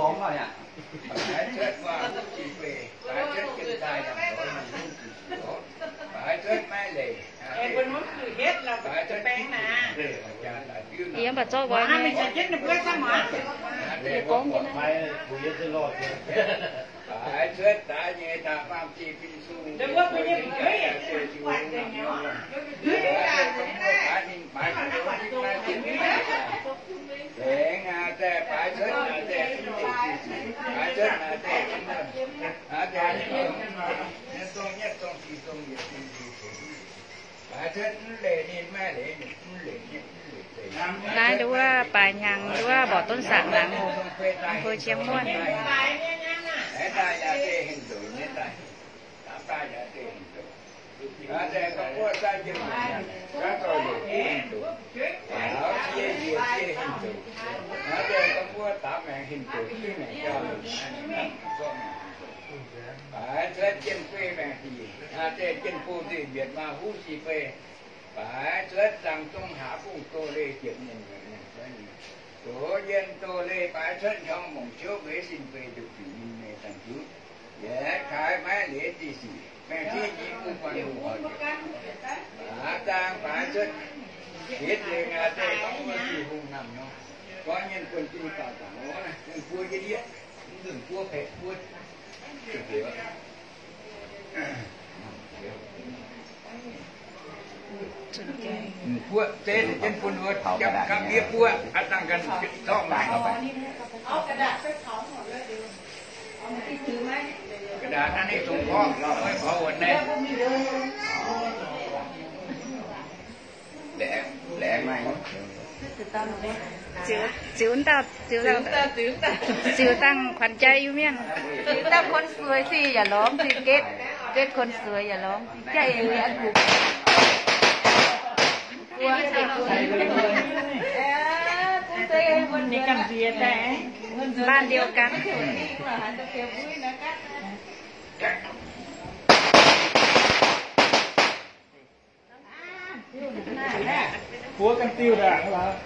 Baaix cuotv, baaix cuotv maiv leiz. Yie mv baac zorqv nqoi nyei. Yie gorngv jienv naaiv. Baaix cuotv daaih nyei daaih baamh ziex fin sung. Laengz aqv, daaih baaix cuotv, daaih baaix cuotv, daaih baaix cuotv, daaih baaix cuotv, mv leiz ninh maiv leiz, mv leiz ninh mv leiz. Naaiv nduov wuov baaix hnyangx nduov wuov mborqc Donv Saangc laangz hoc, mbuo Jiang Muonh. Baaix cuotv jienv guei maengx dih, aa, deix jienv bung nzengc mbietc maa huv sic fei. Baac cuotv zaangc zong haax fungh doz-leih ziepc nyeic. Doz yienh doz-leih baac cuotv hnyangx mongc ciouv mbeix sin fei nduqc biux ninh mei dangh juv. Yietc kaaix maiv leiz diqc sic, maengx diqv nyei bung guanh hungh horc. Baac zaangc baac cuotv hitv lengh aqv, deix gorngv wuov sic hungh namh nor, gorngv nyienh buonv-jung dauh dangc nor, buo yie yie, mv nzunc buo peix buo. Buoqv zeiv deix jienv bun wuov, gapv miev buoqv, a'dangh ganh zorqv maengx. Ga'naaiv naaiv ninh zungx gorngv, gorngv wuonx naaiv. Laengz, laengz maaih. Ziux, ziux dauh, ziux dauh, ziux dangh ขวัญใจ Iu-Mienh. Ziux dangh คนสวย sic yaac lorngx, ziux getv, getv คนสวย yaac lorngx, ziux jaiv eix liuz aqv. Ninh ganh nziex daaih.บ้านเดียวกัน Buov ganh diuh ndaangc lorqc.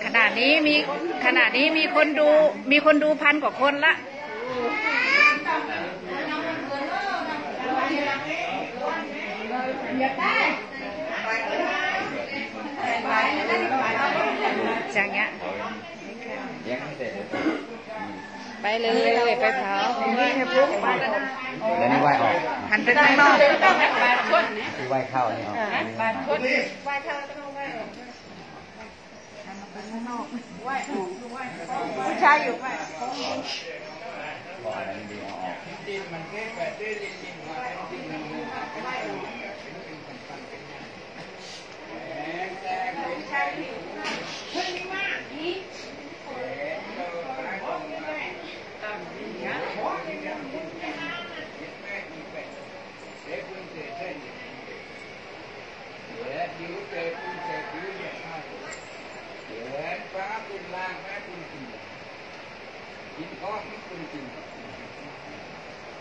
Khả năng นี้ มี ขณะนี้ มีคนดู มีคนดูพันกว่าคนละ อย่างเงี้ย ไปเลย ไปเผา แล้วนี่ไหว้ออก หันไปข้างนอก ที่ไหว้เข้านี่ออก ผู้ชายอยู่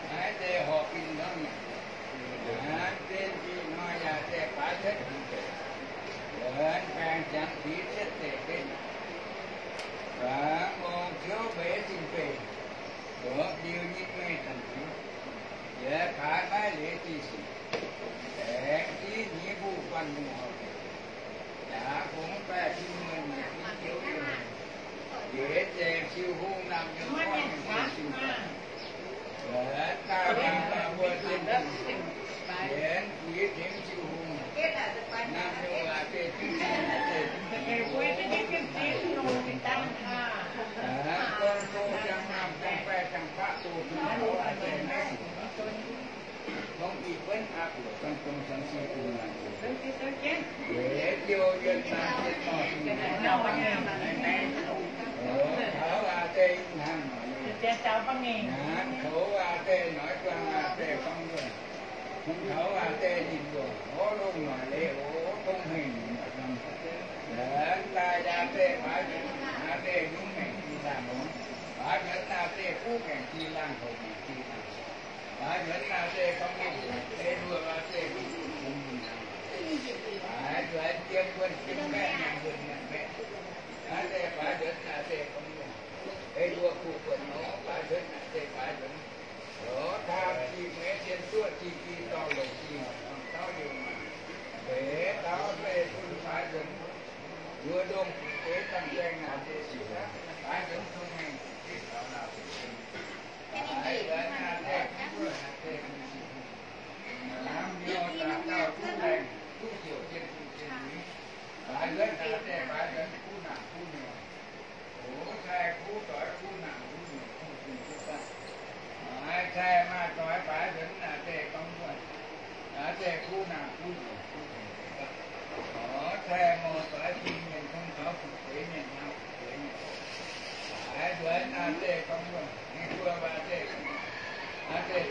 Maiv zeiz horpc fim hnangv. Hnangv zinh ih hnoi yaac se baaix cuotv fim deic, nzuonx baengh ziangx fix cuotv deic benv, fangx mongc ciouv mbeix sin fei, ndoqv liuz nyei meih zanc fingx, yaac kaaix maiv leiz diqc sic, aengx div nyei mbuo guanh mungh horpc. Yaac fungx baeqc tin muonh nyei ziouv, yietc zengc Ziouv Hungh naamh nyouz gorngv mingh sin, nzuonx daaih mbuo zinh, yienx fix tengx Ziouv Hungh. Hmz kouv aac deix noiz juang aac deix gorngv wuonh. Hmz kouv aac deix ninh mbuo hov longh noic leiz oc, tongv hmengh ninh mbuo gorngv. Nzuonx daaih aac deix baaix nzuonx aac deix nyungc maengc jiex laangh longx. Baaix nzuonx aac deix kuv maengc jiex laangh, hoc maengc jiex laangh. Baaix nzuonx aac deix gorngv wuonh, ei nduoh aac deix baaix nzuonx jiem wuonh jiem baeqv, nyanc wuonh nyanc baeqv. Aac deix baaix nzuonx aac deix gorngv wuonh, ei nduoh kuh buonc nor, baaix nzuonx aac deix baaix nzuonx. Lorz taan zinh mueiz zien zuoqv zinh gi dorngh longc zinh mueiz dorngh dauh liuz maah. Deix dauh deix bun baaix nzuonx. Nduov ndongh fu'jueiv dangh zaeng naaic deix sic aqv, baaix nzuonx tong mengh deix taux naaic deix. Baaix nzuonx naaic deix bun buonc naaic deix bun sic. Naaiv mbiorngz daaih dauh duqv laengh duqv ziouc jien duqv jien mueiz. Baaix nzuonx naaic deix baaix nzuonx kuv naanc kuv nyuoz. Oc, cai kuv doix kuv naanc kuv nyuoz kuv bun kuv ganh. Maaih cai maaih doix baaix nzuonx naaic deix gorngv wuonh. Naaic deix kuv naanc kuv nyuoz kuv bun kuv ganh. Oc, cai mouc doix bun mienh tong taux fu'jueiv mienh hnangv fu'jueiv mienh. Baaix nzuonx naaic deix gorngv wuonh, ninh mbuo baaix deix, naaic deix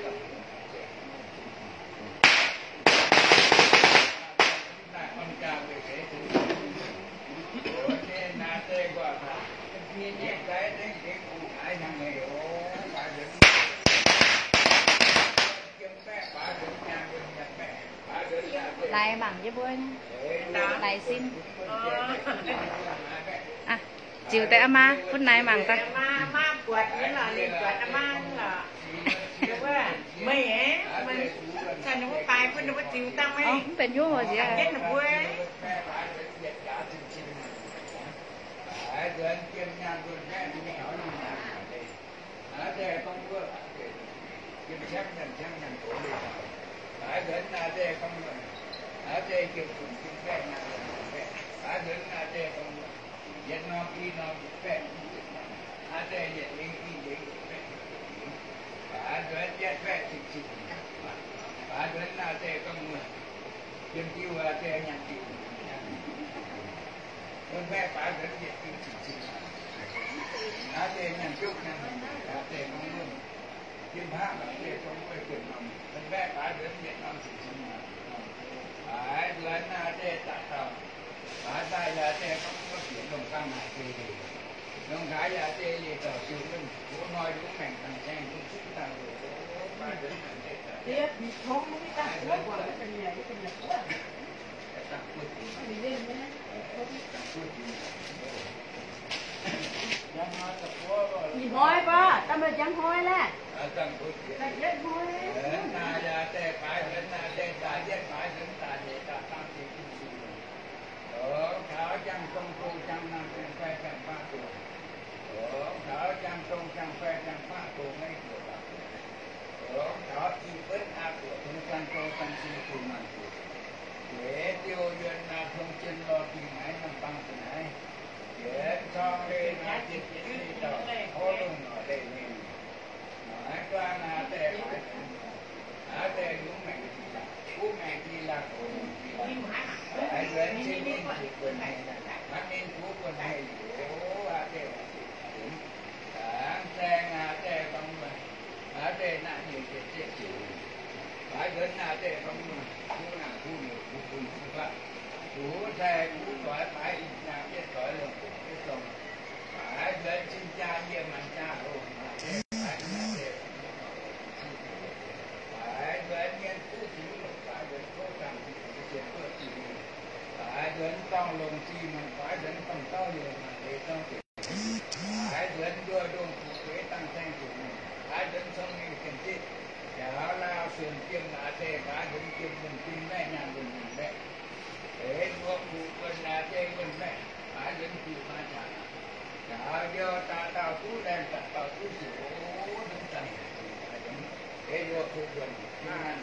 Lai mangc jienv mbuo, lai sin. Aa, ziux deix aa maa bun naaiv mangc daaih. Mv benx hnyouv nziex. Baaix nzuonx yietv baeqv cing-cing. Baaix nzuonx naaiv deix gorngv muonh. Yiem diuh aac deix nyanc diuh. Wuonh baeqv baaix nzuonx yietv diuh cing-cing. Naaiv deix nyanc juqv nyanc hmengx aac deix gorngv muonh. Yiem haav aac deix gorngv muonh jiem norm. Wuonh baeqv baaix nzuonx yietv norm cing-cing. Baaix nzuonx naaiv deix daaih dauh. Baaix daaih yaac deix gorngv muonh bieqc longc ganh naaic deix. Longc gaax yaac deix yietc dauh siou wuonh, hoz hnoi yungz maengc dangh saeng duqv zuqv daaih loz. Njang hnoi baac, daaih meih njang hnoi laeh. Da'yietv hnoi. Longc taux jangx dong dong jangx naamh jangx faix jangx faqv dongh. Longc taux jangx dong jangx faix jangx faqv dongh maiv zuqc baac. Longc taux i buonv aqv buoqc tong jangx dong jangx sin bun maanc zuqc. Jiex diuh yuonh naaiv tong jien lorh dingh naaiv norm bang zuqc naaiv. Jiex corng leih naaiv jiex jiex leih dauh, hov lungh noic leih mingh. Naaiv guanh naaiv deix, naaiv deix yungz maengc, kuv maengc di laangh oc. Haaix nzuonx cin ninh zuqc buonc haic, hnangv ninh zuqc buonc haic liuz, aav deix, dangh zaeng aav deix gorngv, aav deix naaiv nyei jiex jiex ziouc. Haaix nzuonx aav deix gorngv, kuv naanc kuv nyuoz kuv bun kuv ganh. Zuqc cai kuv doix baaix ih nyaanh yietv doix longc yietv dorngx. Haaix nzuonx cing jaa yie maanc jaa hlo, baaix nzuonx mienh kuv ziux, baaix nzuonx kouv dangh ziux, sienx duqv ziux. Baaix nzuonx dorngh longc zih maanc, baaix nzuonx dorngh dauh yie maanc leiz dorngh ziux. Baaix nzuonx nduov ndongh fu'jueiv dangh saeng ziux. Baaix nzuonx cong-mengh jiem zitv, njaaux laauh suonc jiem aav deix, baaix nzuonx jiem wuonh jiem baeqv, nyaanh wuonh nyaanh baeqv. Eix nduov kuh wuonh aav deix wuonh baeqv, baaix nzuonx kuh maaih qangx. Njaaux ndiouh daaih dauh duqv laengh, daaih dauh duqv siouc, eix nduov kuh wuonh, hnangv